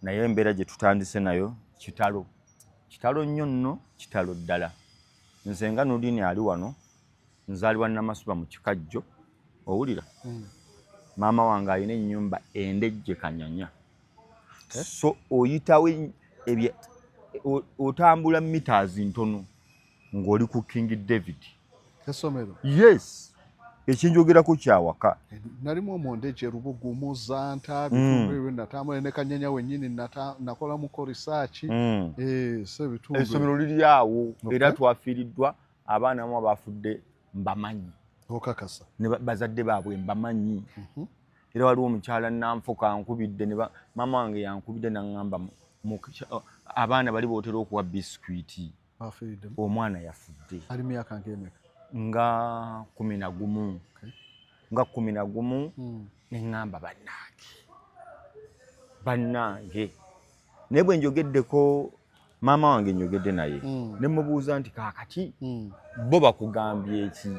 Naye embeera gye tutandise nayo kitalo, kitalo nnyo nno, kitalo ddala. Nze nga Nurdin ali wano, nzaalibwa Namasuba mu Kikajjo, owulira? Maama wange alina ennyumba Endejje Kanyanya. So oyitawo otambula meters ntono ng'oli ku King David. Essomero? Yes, ekinjogerako kyawaka. Nalimu omwo Ndejje, Lubugu, Muzanta, bitundu ebyo natambula ne Kanyanya wennyini, nakolamuko research. So ebitundu Essomero liri awo. Era twafiiriddwa abaana abamu abafudde, mbamanyi. Okakasa? Ne bazadde baabwe mbamanyi. Era waliwo omukyala Nanfuka ankubidde ne maama wange yankubidde naŋŋamba abaana bali bootera okuwa bisikuiti. Bafiiriddemu? Omwana yafudde. Ali myaka ng'emeka? Nga 11. Nga 11. Neŋŋamba bannange, bannange, naye bwe njogeddeko maama wange, njogedde naye ne mubuuza nti kaakati bo bakugambye eki?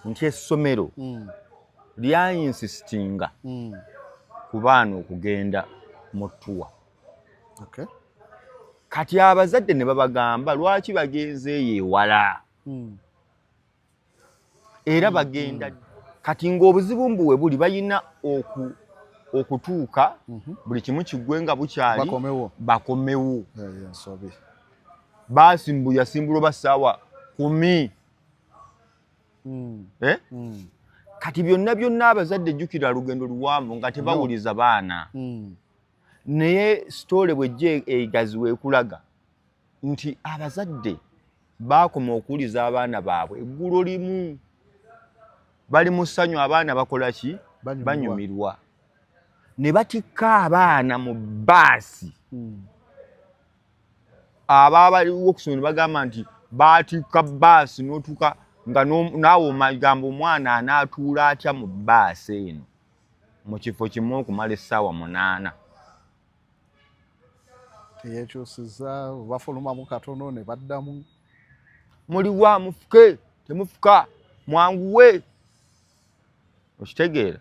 Nti essomero lyayinsisitinga ku baana okugenda mu tour. Kati abazadde ne babagamba lwaki bagenze eyo ewala era bagenda kati ng'obuzibu mbu we buli balina okutuuka buli kimu kiggwe nga bukyali. Bakomewo. Bakomewo. Eyo ensobi. Baasi mbu yasimbula oba ssaawa 10. Eh? Kati byonna byonna abazadde, jjukira lugendo luwanvu nga tebawuliza baana. Naye story bwejja egaziwa ekulaga nti abazadde baakoma okuwuliza abaana baabwe eggulo limu, bali mu ssanyu, abaana bakola ki? Banyumirwa. Banyumirwa ne batikka abaana mu baasi. Aba baliwo okusoma ne bagamba nti baatikka baasi n'otuuka nga naawe omagamba omwana anaatuula atya mu baasi eno mu kifo kimu okumala essaawa 8? Teyekyusiza, bafulumamu katono ne baddamu. Muliwa mufuke, temufuka, mwanguwe, okitegeera?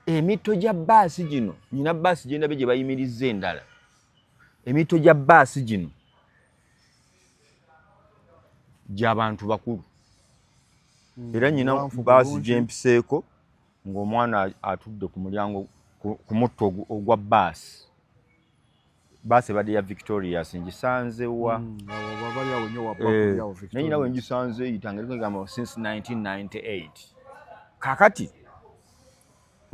Emitto gya baasi gino, nyina baasi gyendabye gye bayimiriza endala, emitto gya baasi gino gy'abantu bakulu. Era nyina Buwanvu baasi bulungi. gyempiseeko ng'omwana atudde ku mulyango ku mutto ogwa baasi. Baasi ebadde ya Victorious, ngisanze wa? Awo bali awo nnyo wabba kuli awo. Naye nyina we Victorious. ngisanze eyitanga erigamba since 1998. Kakati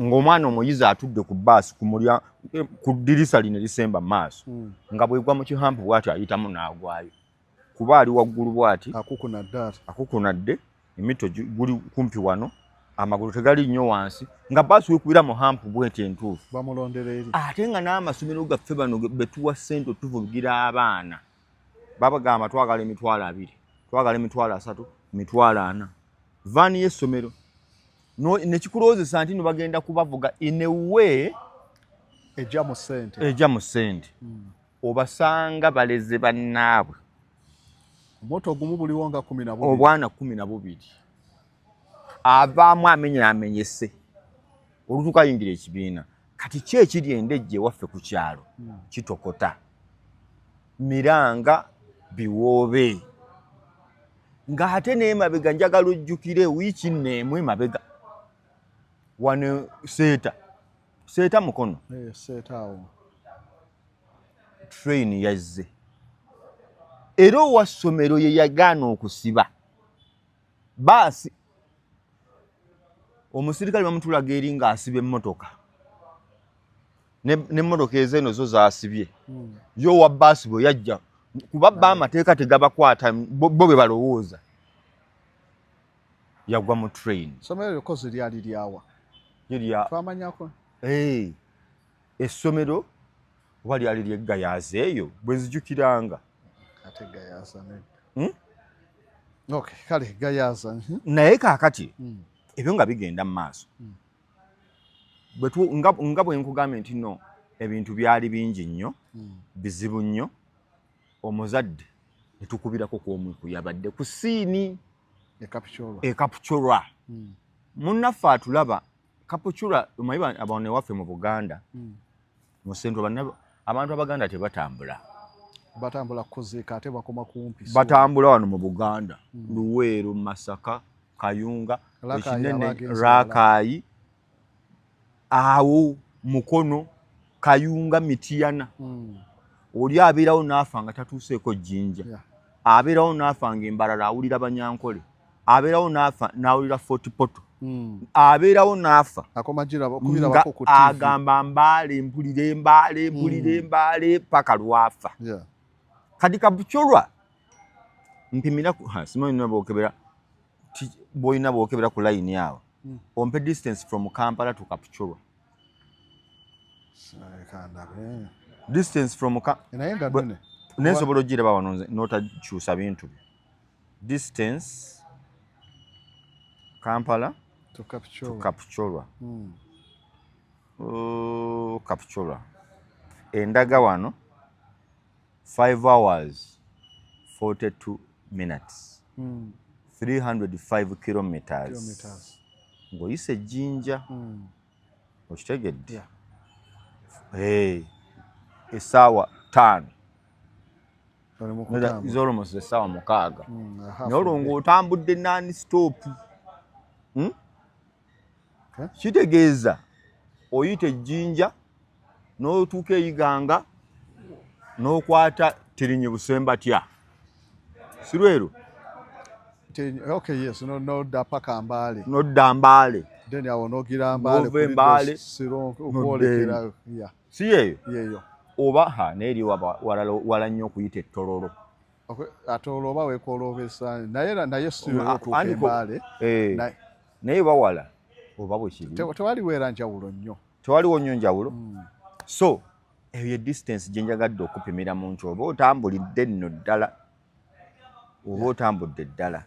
ng'omwana omuyizi atudde ku baasi ku mulya ku ddirisa lino erisemba mu maaso, nga bwegwa mu ki hump bw'ati ayitamu n'agwayo kuba ali waggulu bw'ati. Akukunadde ati. Akukunadde, emito guli kumpi wano, amagulu tegali nnyo wansi, nga baasi wekubira mu hump bweti entuufu. Bamulondera eri. Ate nga n'amasomero gaffe bano betuwa ssente otuvugira abaana, babagamba twagala 20,000, twagala 30,000, 40,000 vaani y'essomero. Nekikulowoozesa nti no bagenda kubavuga in a way ejja mu ssente. Ejja mu ssente. Obasanga baleze bannaabwe. Omoto ogumu buliwo nga 12. Obwana 12, avaamu amenya amenyese olutuuka ayingira ekibiina. Kati ki ekiri Endejje ewaffe ku kyalo? Kitokota miranga biwoobe ng'ate n'emabega njagala ojjukire wiiki nneemu emabega wano Seeta, Seeta Mukono. Eh, Seeta awo. Train yazze era owa ssomero ye yagaana okusiba baasi, omusirikale bamutulaga eri ng'asiba emmotoka n'emmotoka ezeeno zo zaasibye. Yo owa baasi bwe yajja kuba ba amateeka tegabakwata, bo bwe balowooza, yagwa mu train. Ssomero lyokozi lyali lyawa? Lirya Twamanyako. Eh, essomero oba lyali lyeggayaza eyo bwe nzijukiranga. Ate Gayaza nedda. Hmm? Okay, kale Gayaza. Naye kaakati ebyo nga bigenda mu maaso, nga bwe nkugambye nti no ebintu byali bingi nnyo, bizibu nnyo, omuzadde ne tukubirako kw'omu yabadde ku scene E Kapchorwa. E Kapchorwa. Munnaffe atulaba Kapchorwa omanyi abantu ewaffe mu Buganda, mu Central, abantu Abaganda tebatambula. Batambula kuziika ate bakoma kumpi. Batambula wano mu Buganda, Luweero, Masaka, Kayunga, ekinene Rakai, awo Mukono, Kayunga, Mityana. Oli abeerawo n'afa nga tatuuseeko Jjinja. Abeerawo n'afa nga Embalala awulira Banyankole. Abeerawo n'afa n'awulira Fort Portal. Abeerawo n'afa nga agamba Mbaale, mpulire Mbaale, mpulire Mbaale paka lwafa. Kati Kapchorwa mpimira, simanyi bwokebera, bwolina bwokebera ku layini awo, ompe distance from Kampala to Kapchorwa. Distance from nensobola ogiraba wano n'otakyusa bintu byo. Distance Kampala to Kapchorwa. Kapchorwa endaga wano 5 hours 42 minutes, 305 kilometers. Ng'oyise Jjinja, okitegedde? Essaawa 5 z'olmost essaawa 6, naye olwo ng'otambudde non stop. Kitegeeza oyita Ejjinja n'otuuka Eiganga n'okwata Tirinyi Busembatya, si lwero? Okay, yes, nodda paka Mbale. Nodda Mbale. Then awo nogira Mbale. Nova Mbale. Okwolekera. Si yeeyo? Yeeyo. Oba neeri wala nnyo okuyita Ettololo. Ate olwo oba weekoolobesa naye si otuuka Mbale. Naye bawala oba bwe kiri. Tewaliwo era njawulo nnyo. Tewaliwo nnyo njawulo. So eyo ye distance gye njagadde okupimira mu nti oba otambulidde nno ddala, oba otambudde ddala.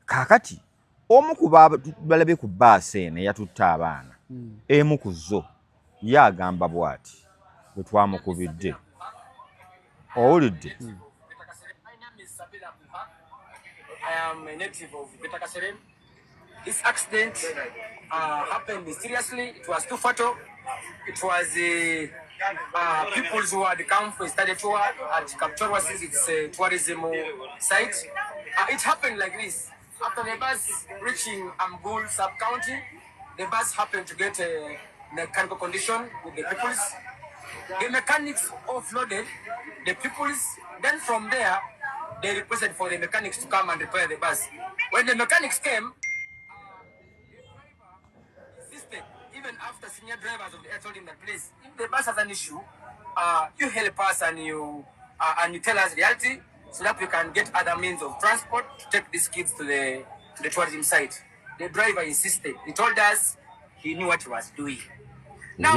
Kaakati omu ku balabye ku bbaasi eno eyatutte abaana, emu ku zo ye agamba bw'ati bwe twamukubidde. Owulidde? I am a native of Betakaseren. This accident happened mysteriously. It was too fatal. It was people who had come for a study tour at Kapchorwa, since it's a tourism site. It happened like this. After the bus reaching Amgul sub-county, the bus happened to get a mechanical condition with the pupils. The mechanics offloaded the pupils. Then from there, they requested for the mechanics to come and repair the bus. When the mechanics came, insisted, even after senior drivers of the air told him that, please, if the bus has an issue, you help us and you tell us reality so that we can get other means of transport to take these kids to the tourism site. The driver insisted. He told us he knew what he was doing. Now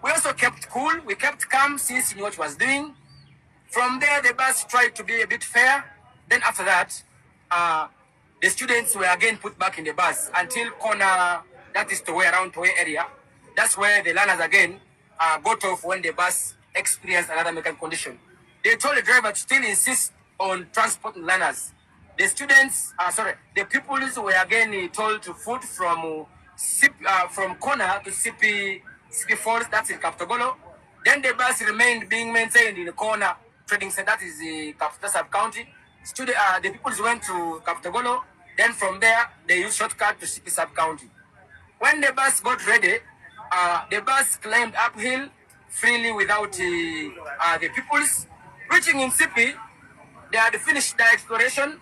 we also kept cool. We kept calm since he knew what he was doing. From there, the bus tried to be a bit fair. Then after that, the students were again put back in the bus until corner, that is Towe, around Towe area. That's where the learners again got off when the bus experienced another mechanical condition. They told the driver to still insist on transporting learners. The students, the pupils were again told to foot from corner to CP Falls, that's in Kaptogolo. Then the bus remained being maintained in the corner trading center, that is the Kapchorwa sub-county. The pupils went to Kaptogolo. Then from there, they used shortcut to CP sub-county. When the bus got ready, the bus climbed uphill freely without the pupils. Reaching in CP, they had finished their exploration.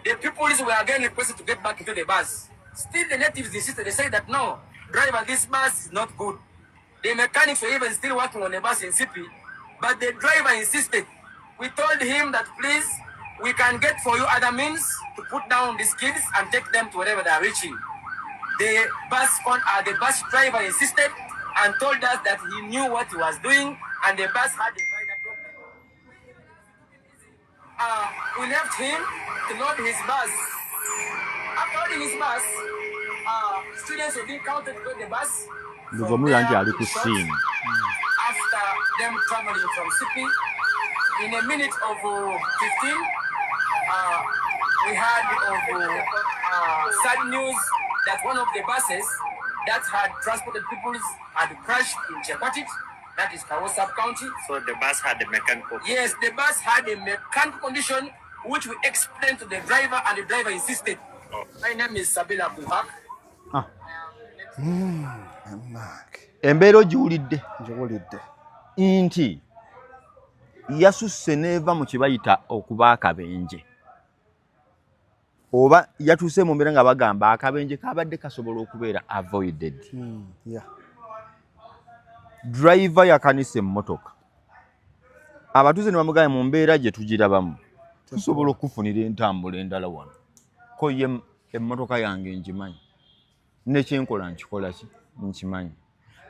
The pupils were again requested to get back into the bus. Still, the natives insisted. They said that no, driver, this bus is not good. The mechanics were even still working on the bus in CP, but the driver insisted. We told him that please, we can get for you other means to put down these kids and take them to wherever they are reaching. The bus driver insisted and told us that he knew what he was doing and the bus had a minor problem. We left him to load his bus. After loading his bus, students were being counted to the bus. After them traveling from CP, in a minute of 15, we had of sad news that one of the buses that had transported people had crashed in Chepachet, that is Kawo sub-county. So the bus had a mechanical condition? Yes, the bus had a mechanical condition, which we explained to the driver, and the driver insisted. Oh. My name is Sabila Abdulhak. Embeera ogiwulidde? Ngiwulidde. Nti yasusse n'eva mu kye bayita okuba akabenje, oba yatuuse mu mbeera nga bagamba akabenje kabadde kasobola okubeera avoided. Driver yakanisa emmotoka, abatuuze ne bamugamba mu mbeera gye tugirabamu tusobola okufunira entambula endala wano, ko ye emmotoka yange ngimanyi, nekyenkola nkikola ki nkimanyi.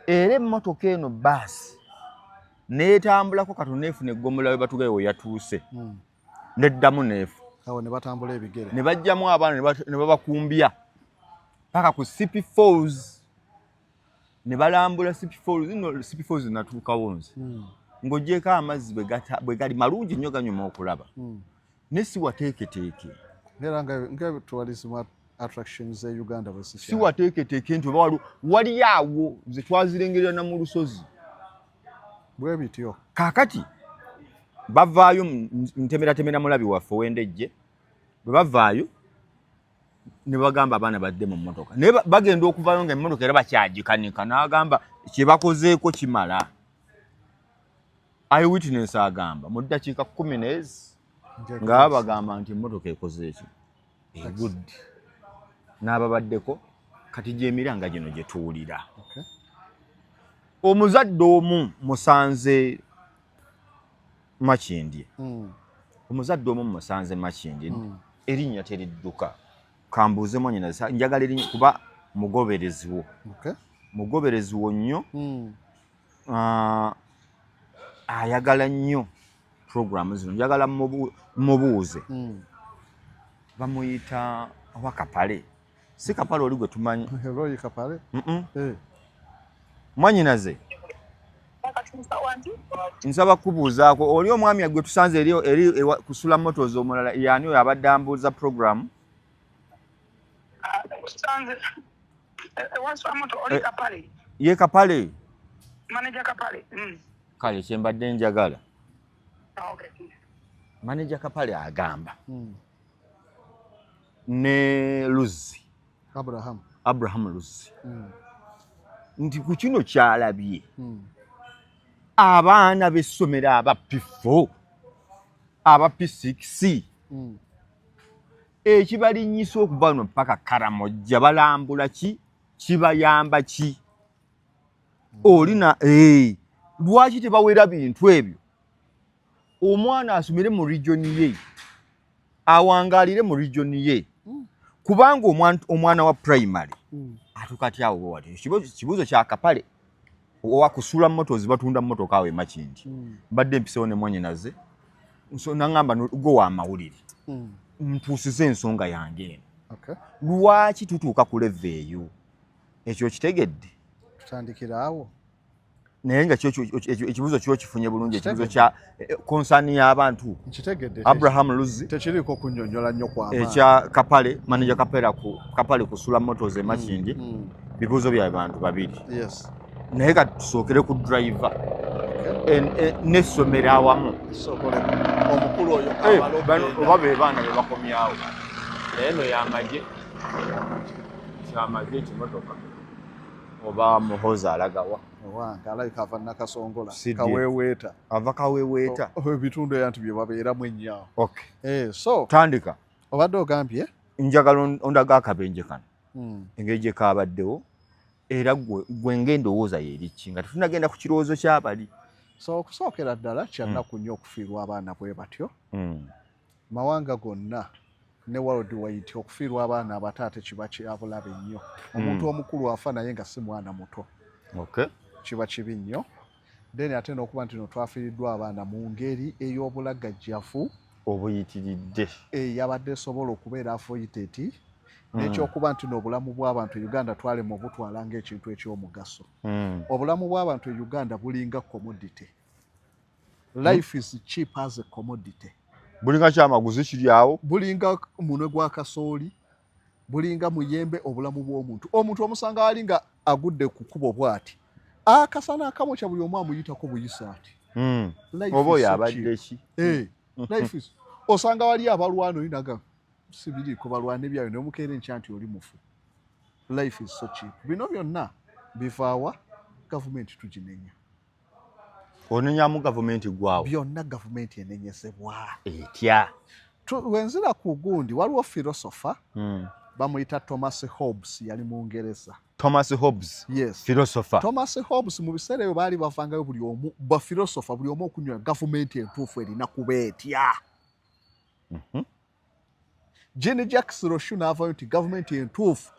Era emmotoka eno baasi neetambulako katono neefuna eggomola we batugaye we yatuuse, neddamu neefa. Awo ne batambula ebigere ne bajjamu abaana ne babakumbya paka ku Sipi Falls, ne balambula Sipi Falls. No, Sipi Falls natuukawo nze ng'ogyeko amazzi bwe gali malungi nnyo ganyuma okulaba, ne si wateeketeeke era nga tourism attractions e Uganda bwe si wateeketeeke nti oba wali awo nze twazirengerera na mu lusozi bwe bityo. Kaakati bavaayo ntemeratemera mulabi waffe ow'Endejje, bwe bavaayo ne bagamba abaana badde mu mmotoka, naye bagenda okuvaayo nga emmotoka era bakyagikanika, n'agamba kye bakozeeko kimala. Eyewitness agamba mu ddakiika 10 nga bagamba nti emmotoka ekoze eki egudde, n'ababaddeko kati gy'emiranga gino gye tuwulira. Omuzadde omu musanze Makindye, omuzadde omu musanze Makindye, erinnya teridduka, kambuuze mwannyina, njagala erinnya kuba mugoberezi wo, mugoberezi wo nnyo, ayagala nnyo programu zino, njagala mubuuze. Bamuyita oba Kapale, si Kapale oli gwe tumanyi, Roy Kapale. Mwannyinaze nsaba kubuuzaako, oli omwami gwe tusanze eri kusula Motors omulala yaani oyo abadde ambuuza programu? Ye Kapale, kale kyembadde njagala. Maneja Kapale agamba ne Luzzi, Abraham Luzzi, nti ku kino kyalabye abaana b'essomero aba P4 aba P6 ekibalinnyisa okuva wano paka Karamojja balambula ki, kibayamba ki? Olina lwaki tebawera bintu ebyo? Omwana asomere mu region ye, awangaalire mu region ye, kubanga omwana wa primary atuuka ti awo wati. Kibuuzo kya Kapale owa kusula Motors, batunda mmotoka awo e Makindye, mbadde mpisewo ne mwannyinaze nangamba go wa mawulire, ntuusize ensonga yange eno. Lwaki tutuuka ku level eyo? Ekyo kitegedde? Tutandikira awo. Naye nga ekibuuzo kyo kifunye bulungi, ekibuuzo kya concern y'abantu. Abraham Luzzi tekiriiko kunnyonnyola nnyo kwa maanyi. Ekya Kapale, manager Kapale kusula Motors e Makindye, bibuuzo bya bantu babiri. Naye kati tusookere ku driver n'essomero awamu. Omukulu oyo oba be baana be bakomyawo, naye eno y'amagye, kyamagye ekimotoka oba Muhoozi alagawa owange alabika ava Nakasongola Kaweweeta, ava Kaweweeta ebitundu ebyo nti bye babeeramu ennyo. So tandika. Obadde ogambye njagala ondaga akabenje kano engeri gye kabaddewo, era gwe ng'endowooza y'eri ki nga tetunnagenda ku kirowoozo ky'abali. So okusookera ddala kyannaku nnyo okufiirwa abaana bwe batyo. Mawanga gonna ne world wide okufiirwa abaana abato ate kiba kyabulabe nnyo. Omuntu omukulu afa naye nga si mwana muto, kiba kibi nnyo. Then ate n'okuba nti no twafiiriddwa abaana mu ngeri ey'obulagajjavu obuyitiridde eyabadde esobola okubeera avoided, n'ekyokuba nti n'obulamu bw'abantu e Uganda twalema obutwala ng'ekintu eky'omugaso. Obulamu bw'abantu e Uganda bulinga commodity. Life is cheap as a commodity. Bulinga kyamaguzi kiri awo, bulinga munwe gwa kasooli, Bulinga muyembe obulamu bw'omuntu. Omuntu omusanga ali nga agudde ku kkubo bw'ati, akasana akamwokya buli omu amuyitako buyisa ati. Oba oyo abadde ki? Life is osanga wali abalwana oyinaga sibiriiko balwana ebyayo naye omukeera enkya nti oli mufu. Life is so cheap. Bino byonna bivaawa gavumenti tuginenya. Onenyamu gavumenti gwawo? Byonna gavumenti enenyezebwa. Etya? Wenzira ku gundi waliwo philosopher bamuyita Thomas Hobbes, yali Mungereza. Thomas Hobbes? Yes. Philosopher. Thomas Hobbes mu biseera ebyo baali bavangayo buli omu ba philosopher, buli omu okunywa gavumenti entuufu erina kuba etya. Jean Jacques Rousseau n'avaayo nti gavumenti entuufu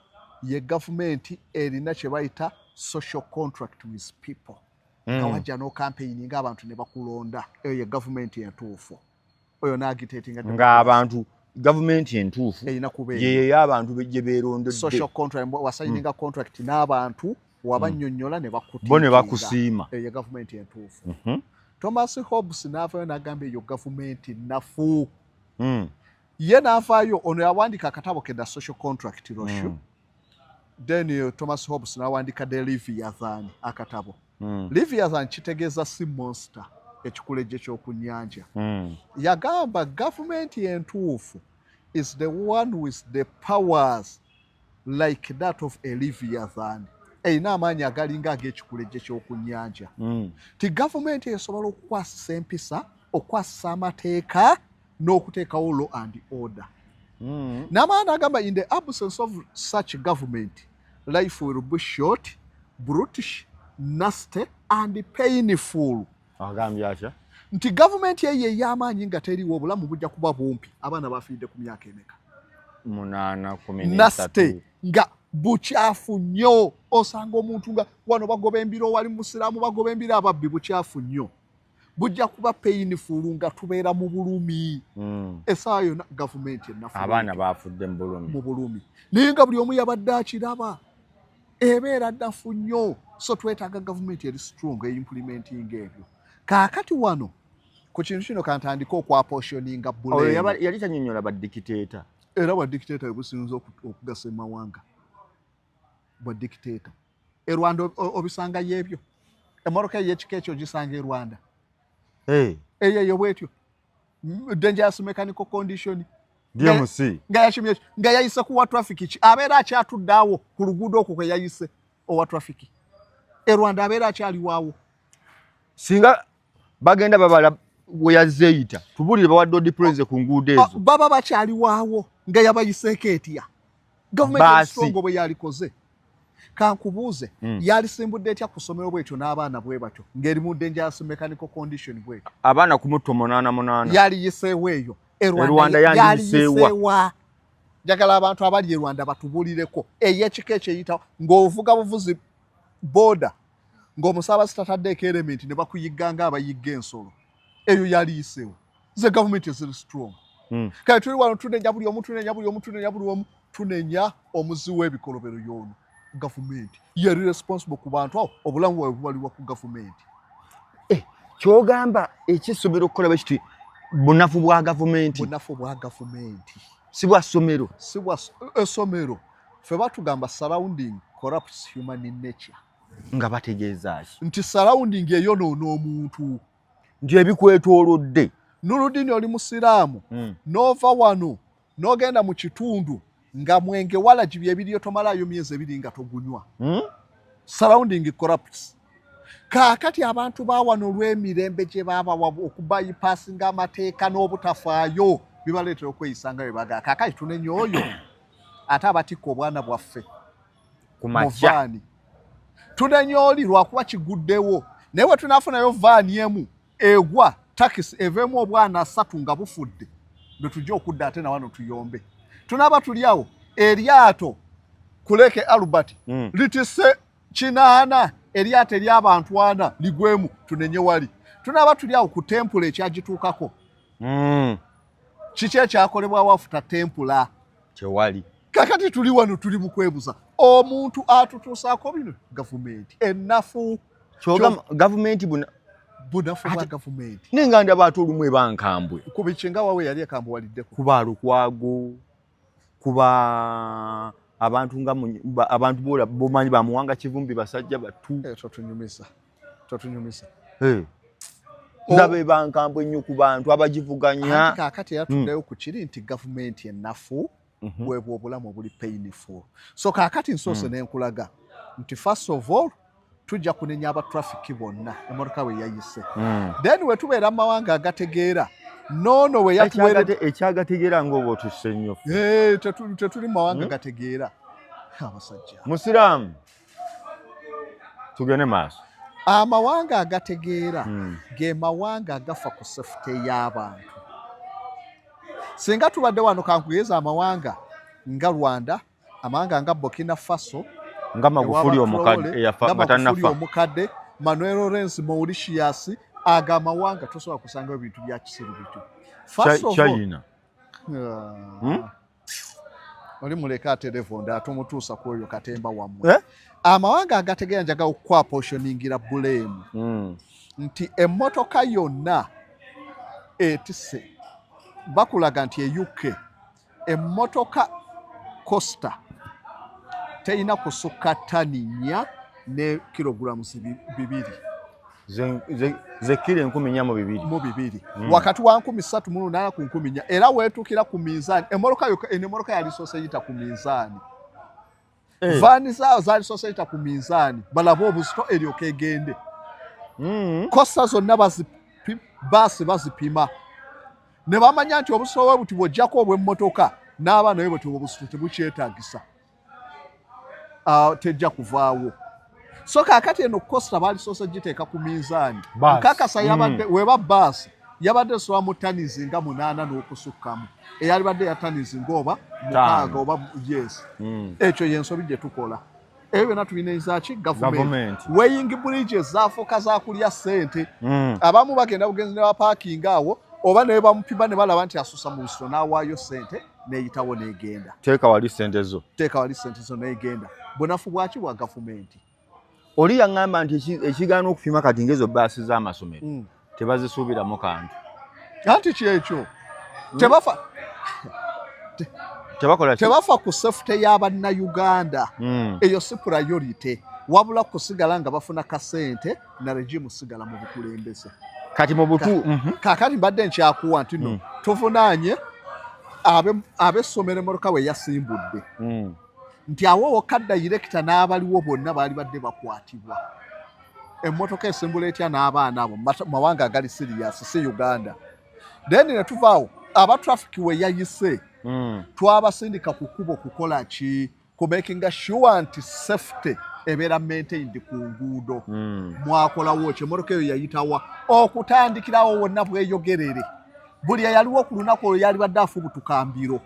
ye gavumenti erina kye bayita social contract with people. Nga wajja n'ocampaigninga ng'abantu ne bakulonda, eyo ye gavumenti entuufu. Oyo n'agitatinga ng'abantu gavumenti entuufu erina kuba ye y'abantu gye beerondedde. Social contract, wasayininga contract n'abantu, wabannyonnyola ne bakusiima, bo ne bakusiima, eyo ye gavumenti entuufu. Thomas Hobbes n'avaayo n'agamba eyo gavumenti nnafu. Ye n'avaayo ono yawandiika akatabo ke The Social Contract, Rousseau. Then Thomas Hobbes n'awandiika The Leviathan akatabo. Leviathan kitegeeza sea monster, ekikulejje ky'oku nnyanja. Yagamba gavumenti entuufu is the one with the powers like that of a Leviathan. Erina amaanyi agalinga ag'ekikulejje ky'oku nnyanja. Ti gavumenti esobola okukwasisa empisa, okukwasisa amateeka n'okuteekawo law and order. N'amaanyi agamba in the absence of such government, life will be short, brutish, nasty and painful. Agambye atya? Nti gavumenti eyo ey'amaanyi nga teriiwo, obulamu bujja kuba bumpi. Abaana bafiiridde ku myaka emeka? 8, 13. Nasty, nga bukyafu nnyo. Osanga omuntu nga wano bagoba embiro, wali musiraamu bagoba embiro, ababbi, bukyafu nnyo. Bujja kuba painful, nga tubeera mu bulumi. Essaawa yonna gavumenti ennafu. Abaana bafudde mu bulumi. Mu bulumi, naye nga buli omu yabadde akiraba ebeera nnafu nnyo. So twetaaga gavumenti eri strong eimplementing ebyo. Kaakati wano ku kintu kino kantandike okwapportioninga Oyo yali tanyonnyola ba dictator. Era bwa dictator bwe businza okugasa emawanga, bwa dictator. E Rwanda obisangayo ebyo, emmotoka ey'ekika ekyo ogisanga e Rwanda. Hey. Eyo eyo bwetyo dangerous mechanical condition. DMC. Nga yakimye nga yayise kuwa traffic ki abeera akyatudde awo ku luguudo okwo kwe yayise owa traffic e Rwanda abeera akyaliwaawo. Singa bagenda babala we yazzeeyita, tubulire bawadde odipulenze ku nguudo ezo. Baba bakyaliwaawo nga yabayiseeko etya gavumenti Baasi. strong bwe yalikoze? Kankubuuze, yalisimbudde etya ku ssomero bwetyo n'abaana bwe batyo ng'eri mu dangerous mechanical condition bwetyo? Abaana ku mutto 8 8. Yaliyiseewo eyo e E Rwanda yandiyiseewa. Yaliyiseewa. Njagala abantu abali e Rwanda batubulireko ey'ekika ekyeyitawo ng'ovuga buvuzi boda ng'omusaabaze tataddeeko helmet ne bakuyigga ng'abayigga ensolo. Eyo yaliyiseewo ze gavumenti eziri strong. Kale tuli wano tunenya buli omu, tunenya buli omu, tunenya buli omu, tunenya omuzi w'ebikolobero y'ono. Gavumenti yeri responsible ku bantu awo, obulamu bwabwe bubalibwa ku gavumenti. Kyogamba ekyessomero okukola bwe kiti bunafu bwa gavumenti? Bunafu bwa gavumenti. Si bwa ssomero? Si bwa essomero. Ffe batugamba surrounding corrupts human nature. Nga bategeeza ki? Nti surrounding eyonoona omuntu. Nti ebikwetoolodde. Nuludini, oli musiraamu, n'ova wano n'ogenda mu kitundu nga mwenge walagi byebiriyo, tomalayo myezi 2 nga togunywa. Surrounding corrupts. Kaakati abantu ba wano olw'emirembe gye baabawa okubypassinga amateeka n'obutafaayo bibaleetera okweyisa nga bwe bagala. Kaakati tunenya oyo ate abatikka obwana bwaffe ku mu makya. Vaani tunenya oli lwakuba kiguddewo, naye bwe tunaafunayo vaani emu egwa takisi eveemu obwana 3 nga bufudde, lwe tujja okudda ate nawano tuyombe. Tunaaba tuli awo eryato kuleke Albert litisse 80, eryato ery'abantu 40 ligwemu, tunenye wali. Tunaaba tuli awo ku tempula ekyagituukako. Kiki ekyakolebwawo afuta tempula? Tewali. Kakati tuli wano tuli mu kwebuza omuntu atutuusaako bino, gavumenti ennafu. Kyogamba gavumenti buna Bunafu bwa gavumenti. Naye nga ndaba ate olumu eba nkambwe. Ku biki? Nga wawe yali ekambuwaliddeko? Kuba Lukwago, Kuba abantu nga abantu bola bomanyi ba Muwanga Kivumbi basajja batu. Totunyumisa. Totunyumisa. Ndabe bankambwe nnyo ku bantu abagivuganya. Kaakati yatuddeyo ku kiri nti gavumenti ennafu bwebwo obulamu obuli painful. So kaakati nsoose nenkulaga nti first of all tujja kunenya aba traffic bonna emmotoka we yayise. Then we tubeera mu mawanga agategeera noono we yatuweere ekyagategeera ng'oba otusse nnyo. Tetuli mu mawanga gategeera. Abasajja. Musiraamu tugende maaso. Amawanga agategeera ge mawanga agafa ku safety y'abantu. Singa tubadde wano kankugeza amawanga nga Rwanda, amawanga nga Burkina Faso, nga Magufuli omukadde eyafa nga omukadde, Manuel Lawrence Mauritius, aga amawanga tosobola kusangayo ebintu bya kisiru bityo. China. Oli muleka ate atumutuusa ku oyo katemba wammwe. Amawanga agategeera njagala okukwaportioningira blame nti emmotoka yonna etisse bakulaga nti e UK emmotoka Costa terina kusukka ttani 4 ne kilograms 2. Ze kilo 4,200. Wakati wa 3,800 ku 4,000 era weetuukira ku minzaani emmotoka yokka eno emmotoka yalisoose yita ku minzaani. Vaani zaawo zalisoose yita ku minzaani balabe obuzito eryoka egende. Costa zonna baasi bazipima ne bamanya nti obuzito bwe buti bw'oggyako obw'emmotoka n'abaana bwe buti obuzito tebukyetaagisa tejja kuvaawo. So kaakati eno Costa baalisoose giteeka ku minzaani. Nkakasa yabadde weba baasi yabadde esoba mu ttani nga 8 n'okusukkamu eyalibadde ya ttani ng'oba 6 oba yes. Ekyo y'ensobi gye tukola. Ebyo byonna tubinenza ki gavumenti. Weighing bridges zaafuuka za kulya ssente. Abamu bagenda bugenzi ne bapaakinga awo oba ne bamupima ne balaba nti asusa mu busito n'awaayo ssente n'eyitawo n'egenda. Teeka wali ssente zo. Teeka wali ssente zo n'egenda. Bunafu bwaki bwa gavumenti. Oli yaŋŋamba nti ekigaana okupima kati ng'ezo baasi z'amasomero tebazisuubiramu kantu. Anti kyekyo tebafa tebafa ku safety y'abannayuganda. Eyo si priority wabula kusigala nga bafuna kasente na regime sigala mu bukulembeze. Kati mu butu kaakati mbadde nkyakuwa nti no tuvunaanye ab'essomero emmotoka we yasimbudde. Nti awo wokka dayirekita n'abaliwo bonna baali badde bakwatibwa. Emmotoka esimbula etya n'abaana abo mawanga agali serious si Uganda. Then ne tuvaawo aba traffic we yayise twabasindika ku kkubo kukola ki ku making sure nti safety ebeera maintained ku nguudo. Mwakolawo ki emmotoka eyo yayitawa okutandikirawo wonna bweyogerere. Buli eyaliwo ku lunaku olwo yalibadde afubutuka mbiro.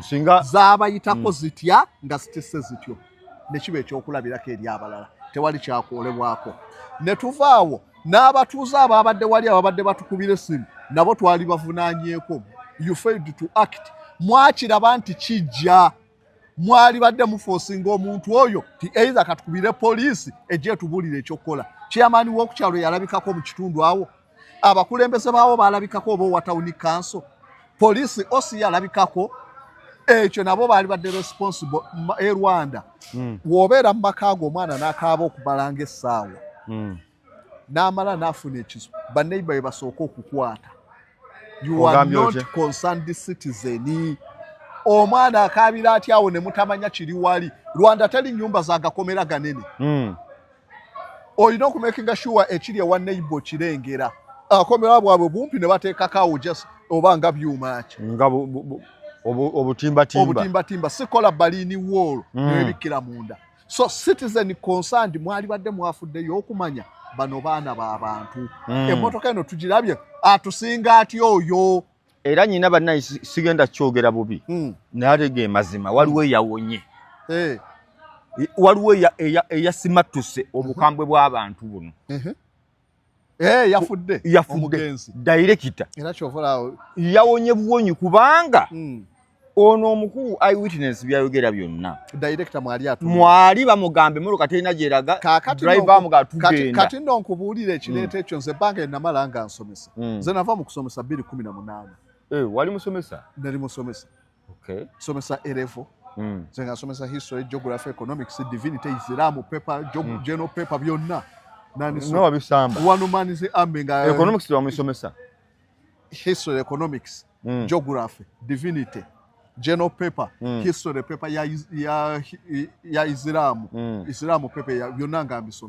Singa zaabayitako zitya nga zitisse zityo ne kiba ekyokulabirako eri abalala tewali kyakolebwako. Ne tuvaawo n'abatuuze ababadde wali ababadde batukubira essimu nabo twali bavunaanyeeko. You failed to act. Mwakiraba nti kijja mwali badde muforcinga omuntu oyo ti either katukubire poliisi ejje etubuulire ekyokukola. Chairman w'okukyalo yalabikako mu kitundu awo, abakulembeze baawo baalabikako oba owa town council, poliisi osi yalabikako. Ekyo nabo baali badde responsible. E Rwanda w'obeera mu maka go omwana n'akaaba okumalanga essaawa n'amala n'afuna ekizu banneighbor be basooka okukwata. You are not concerned citizen. Omwana akaabira atya awo ne mutamanya kiri wali. Rwanda teri nnyumba zagakomera ganene. Olina okumakinga sure ekiri ewa neighbor kirengera. Akomera bwabwe bumpi ne bateekako awo just oba nga byuma ki nga obutimbatimba. Obutimbatimba sikola balini wall nebikkira munda. So citizen concerned mwali badde mwafuddeyo okumanya bano baana b'abantu. Emmotoka eno tugirabye atusinga atya oyo. Era nnyina bannaye sigenda kyogera bubi naye ate ge mazima waliwo eyawonye. Waliwo eyasimattuse obukambwe bw'abantu buno. Yafudde omugenzi dayirekita era ky'ovola yawonye buwonyi kubanga ono omukulu eyewitness byayogera byonna. Director mwali atu mwali bamugambe emmotoka terina gyeraga, driver amugamba tugenda. Kati nno nkubuulira ekireeta ekyo nze ebbanga enamala nga nsomesa. Nze nava mu kusomesa 2018. Wali musomesa? Nali musomesa. Nsomesa A level. Nze nga nsomesa history, geography, economics, divinity, Islam paper, general paper, byonna. No wabisamba. One man's army nga economics wamusomesa. History, economics, geography, divinity, general paper, history paper ya Islam, Islam paper byonna nga mbisomesa.